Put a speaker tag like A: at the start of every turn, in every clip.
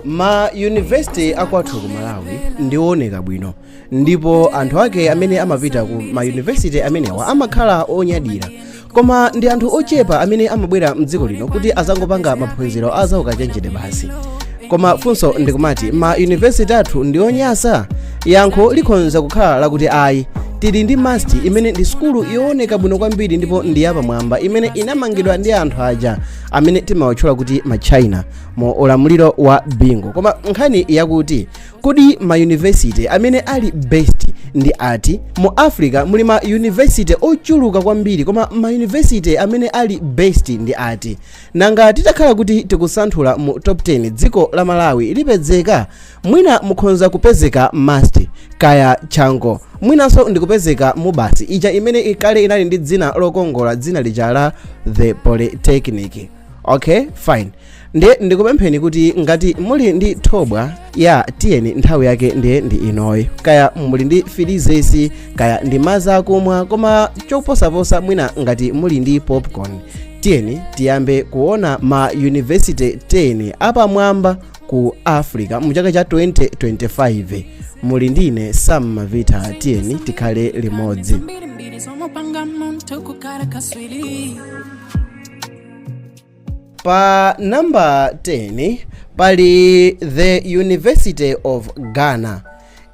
A: Ma yunivesiti akwathu ku Malawi ndiooneka bwino, ndipo anthu ake amene amapita ku ma yunivesiti amenewa amakhala onyadira. Koma ndi anthu ochepa amene amabwera mdziko lino kuti azangopanga maphunziro azaukachenjede basi. Koma funso ndikumati, ma yunivesiti athu ndi onyasa? Yankho likhonza kukhala lakuti ayi. Tili ndi MUST, imene ndi sukulu yooneka bwino kwambiri ndipo ndi yapamwamba, imene inamangidwa ndi anthu aja amene timawatchula kuti ma China mu ulamuliro wa Bingu. Koma nkhani yakuti, kodi ma university amene ali best ndi ati? Mu Africa muli ma university ochuluka kwambiri, koma ma university amene ali best ndi ati? Nanga titakhala kuti tikusanthula mu top 10, dziko la Malawi lipezeka? Mwina mukhonza kupezeka MUST kaya Chanco, mwinanso ndikupezeka MUBAS ija imene ikale inali ndi dzina lokongola, dzina lija la The Polytechnic. Okay, fine. Ndiye ndikupempheni kuti ngati muli ndi thobwa ya tiyeni, nthawi yake ndiye ndi inoyi. Kaya muli ndi filizesi, kaya ndi madzi akumwa, koma choposaposa mwina ngati muli ndi popcorn, tiyeni tiyambe kuona ma university 10 apamwamba ku Africa mu chaka cha 2025. Muli ndine Sam Mavita, tiyeni tikhale limodzi.
B: Mbiri zomupanga munthu kukhala kaswiri.
A: Pa namba 10 pali The University of Ghana.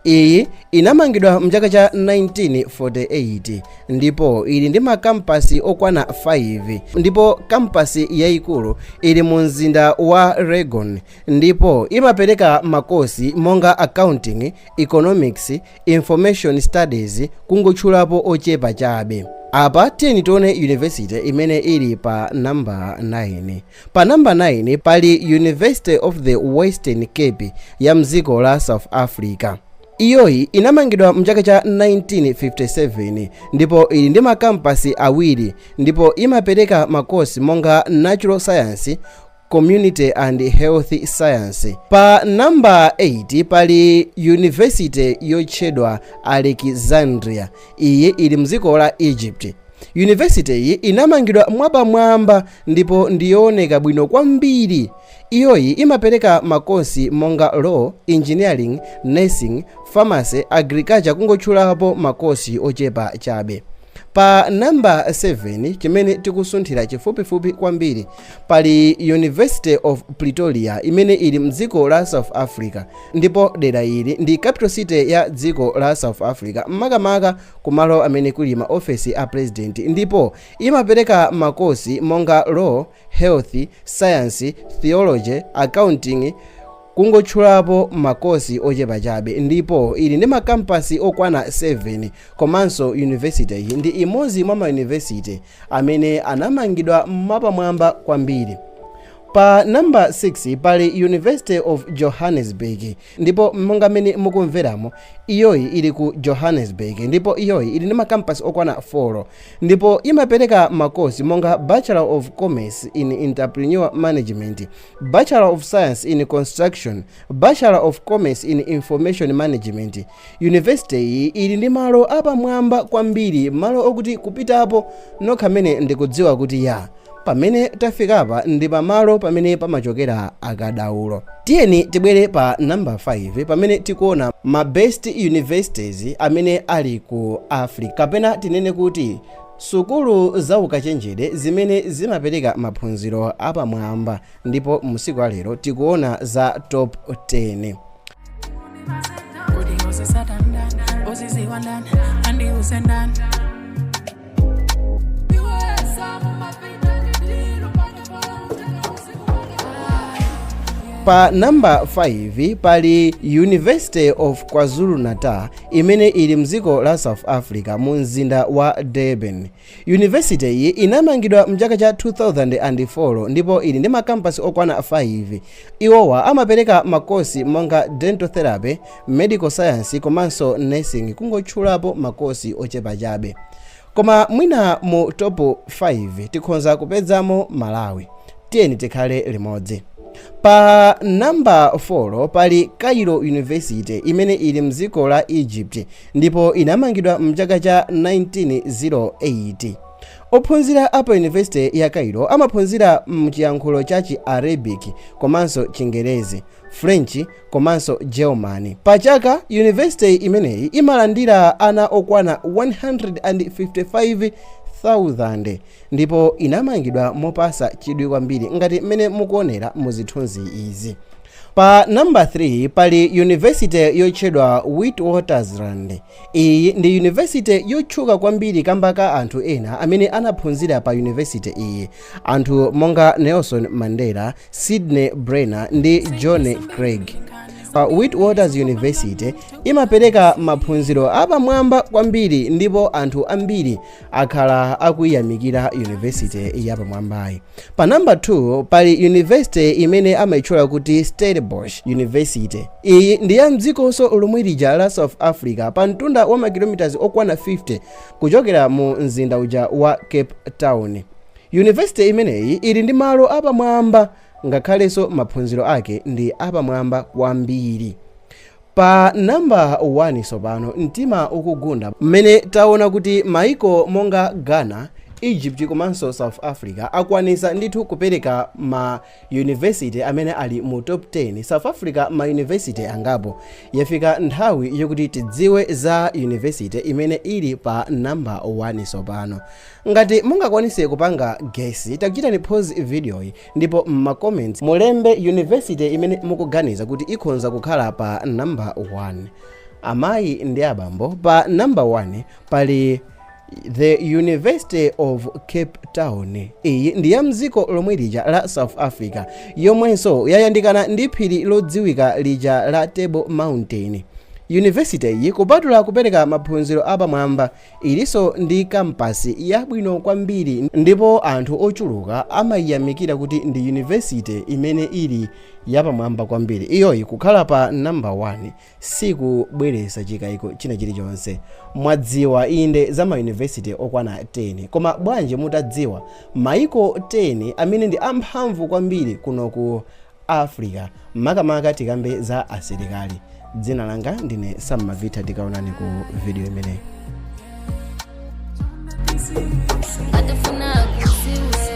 A: Iyi inamangidwa mchaka cha 1948 ndipo ili ndi makampasi okwana 5, ndipo kampasi yayikulu ili mu mzinda wa Legon, ndipo imapereka makosi monga accounting, economics, information studies, kungotchulapo ochepa chabe. Apa tiyeni tione university imene ili pa namba 9. Pa namba 9 pali University of the Western Cape ya mdziko la South Africa. Iyoyi inamangidwa mchaka cha 1957 ndipo ili ndi makampasi awiri, ndipo imapereka makosi monga natural science, community and health science. Pa namba 8 pali university yotchedwa Alexandria. Iyi ili mdziko la Egypt. University iyi inamangidwa mwapamwamba ndipo ndiyooneka bwino kwambiri. Iyoyi imapereka makosi monga law, engineering, nursing, pharmacy, agriculture, kungotchulapo makosi ochepa chabe. Pa namba 7, chimene tikusunthira chifupifupi kwambiri, pali University of Pretoria imene ili mdziko la South Africa, ndipo dera ili ndi capital city ya dziko la South Africa, makamaka kumalo amene kuli maofesi a president, ndipo imapereka makosi monga law, health science, theology, accounting, kungotchulapo makosi ochepa chabe, ndipo ili ndi makampasi okwana 7. Komanso university iyi ndi imodzi mwa mayunivesity amene anamangidwa mwapamwamba kwambiri. Pa namba 6 pali University of Johannesburg, ndipo monga mmene mukumveramo, iyoyi ili ku Johannesburg, ndipo iyoyi ili ndi makampasi okwana 4, ndipo imapereka makosi monga Bachelor of Commerce in Entrepreneur Management, Bachelor of Science in Construction, Bachelor of Commerce in Information Management. University iyi ili ndi malo apamwamba kwambiri, malo okuti kupitapo nokha amene ndikudziwa kuti ya pamene tafikapa ndi pamalo pamene pamachokera akadaulo. Tiyeni tibwere pa namba 5, pamene tikuona ma best universities amene ali ku Africa, kapena tinene kuti sukulu zaukachenjede zimene zimapereka maphunziro apamwamba, ndipo musiku alero tikuona za top 10.
B: Kuti uzisatandani, uziziwandani, andiuzendani.
A: Pa namba 5 pali University of KwaZulu Natal imene ili mdziko la South Africa mu mzinda wa Durban. University iyi inamangidwa mchaka cha 2004 ndipo ili ndi makampasi okwana 5. Iwowa amapereka makosi monga dental therapy, medical science komanso nursing, kungotchulapo makosi ochepa chabe. Koma mwina mu top 5 tikhonza kupezamo Malawi. Tiyeni tikhale limodzi. Pa namba 4 pali Cairo University imene ili mdziko la Egypt ndipo inamangidwa mchaka cha 1908. Ophunzira a pa University ya Cairo amaphunzira mchiyankhulo cha chi Arabic komanso Chingerezi, French komanso German. Pa chaka, university imeneyi imalandira ana okwana 155,000 ndipo inamangidwa mopasa chidwi kwambiri ngati mmene mukuonera mu zithunzi izi. Pa namba 3 pali university yotchedwa Witwatersrand. Iyi ndi university yotchuka kwambiri kamba ka anthu ena amene anaphunzira pa university iyi, anthu monga Nelson Mandela, Sydney Brenner ndi John Craig. Pa Witwaters University imapereka maphunziro apamwamba kwambiri ndipo anthu ambiri akhala akuyiyamikira university yapamwambayi. Pa namba 2 pali university imene amayitchula kuti Stellenbosch University. Iyi ndi ya mdzikonso lomwe lija la South Africa, pa mtunda wa makilometers okwana 50 kuchokera mu mzinda uja wa Cape Town. University imeneyi ili ndi malo apamwamba, ngakhalenso maphunziro ake ndi apamwamba kwambiri. Pa namba 1 sopano, mtima ukugunda mmene taona kuti maiko monga Ghana, Egypt komanso South Africa akwanisa ndithu kupereka ma university amene ali mu top 10, South Africa ma university angapo. Yafika nthawi yokuti tidziwe za university imene ili pa namba 1 sopano. Ngati mungakwanise kupanga guess, takuchitani pause video yi ndipo mma comments mulembe university imene mukuganiza kuti ikhonza kukhala pa namba 1. Amayi ndi abambo, pa namba 1 pali the University of Cape Town. Iyi ndi ya mdziko lomwe lija la South Africa, yomwenso yayandikana ndi phiri lodziwika lija la Table Mountain. University iyi, kupatula kupereka maphunziro apamwamba, ilinso ndi campus yabwino kwambiri ndipo anthu ochuluka amayiyamikira kuti ndi university imene ili yapamwamba kwambiri. Iyoyi kukhala pa namba 1 sikubweretsa chikayiko china chilichonse. Mwadziwa inde za ma university okwana 10, koma bwanji mutadziwa maiko 10 amene ndi amphamvu kwambiri kuno ku Africa, makamaka tikambe za asilikali? Dzina langa ndine Sammavita, tikaonani ku video imeneyi.
C: Atafuna kuziwe.